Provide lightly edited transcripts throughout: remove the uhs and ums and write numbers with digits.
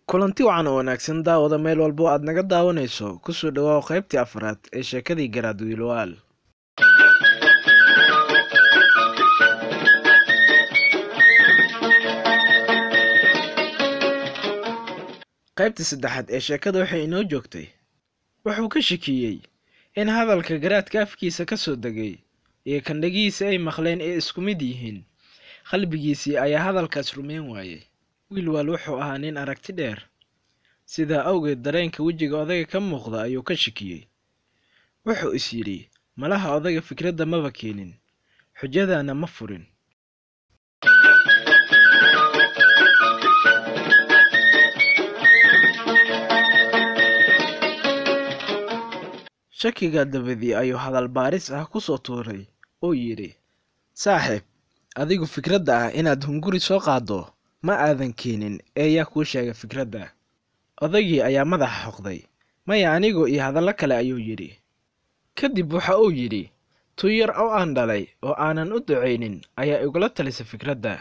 Kulanti wacan oo wanaagsan daawada meel walba oo aad naga daawanayso, kusoo dhawaaw qaybtii afraad ee sheekadii Garaad Wiilwaal. Qaybtii saddexaad ee sheekada waxay inoo joogtay. Wuxuu ka shakiyey in hadalka garaadka afkiisa ka soo degay iyo kan dhagihiisa ay maqleen ay isku mid yihiin. Qalbigiisii ayaa hadalkaas rumayn waayey. Wiilwaal wuxuu ahaa nin aragti dheer. Sidaa awgeed dareenka wejiga odayga ka muuqda ayuu ka shakiyey. Wuxuu is yidhi, malaha odayga fikradda maba keenin, xujadana ma furin. Shakiga dabadii ayuu hadal baaris ah ku soo tuuray oo yidhi, saaxiib, adigu fikradda ah inaad hunguri soo qaaddo ma aadan keenin ee yaa kuu sheegay fikradda. Odaygii ayaa madaxa xoqday. Maya, anigu iyo hadallo kale ayuu yidhi. Kadib waxa uu yidhi, tu yar oo aan dhalay oo aanan u ducaynin ayaa igula talisay fikradda.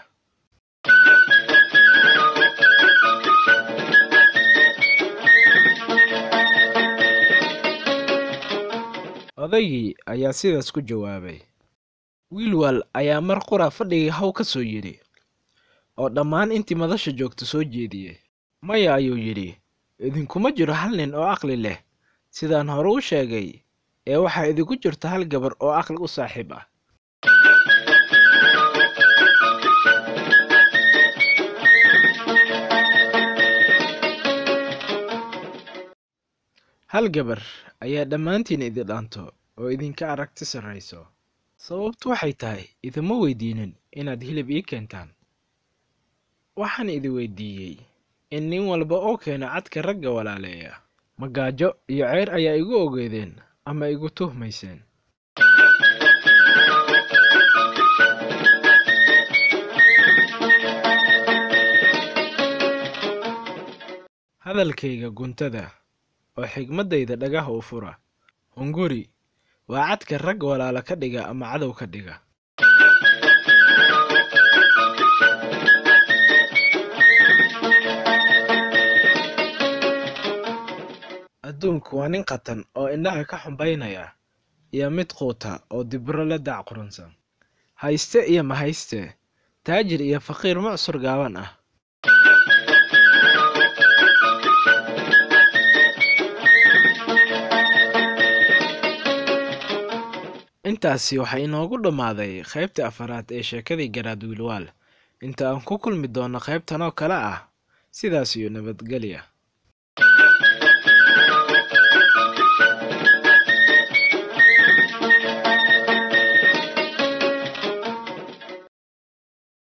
Odaygii ayaa sidaas ku jawaabay. Wiilwaal ayaa mar qura fadhigii haw ka soo yidhi, oo dhammaan intii madasha joogta soo jeediyey. Maya, ayuu yidhi, idinkuma jiro hal nin oo aqli leh, sidaan hore u sheegay, ee waxaa idinku jirta hal gabar oo aqli u saaxiib ah. Hal gabar ayaa dhammaantiin idin dhaanto oo idinka aragti sarrayso. Sababtu waxay tahay idinma weydiinin inaad hilib ii keentaan. Waxaan idin weydiiyey in nin walba oo keeno cadka ragga walaaleeya. Ma gaajo iyo ceyr ayaa igu ogeedeen ama igu tuhmayseen? Hadalkayga guntada oo xigmadayda dhagaha u fura. Hunguri waa cadka rag walaalo ka dhiga ama cadow ka dhiga. Adduunku waa nin qatan oo indhaha ka xumbaynaya iyo mid quuta oo dibro la dac qurunsan. Hayste iyo mahayste, taajir iyo faqiir mucsur gaaban ah. Intaasi waxaa inoogu dhammaaday qaybtii afraad ee sheekadii Garaad Wiilwaal. Inta aan ku kulmi doono qaybtan oo kale ah, sidaas iyo nabadgelya.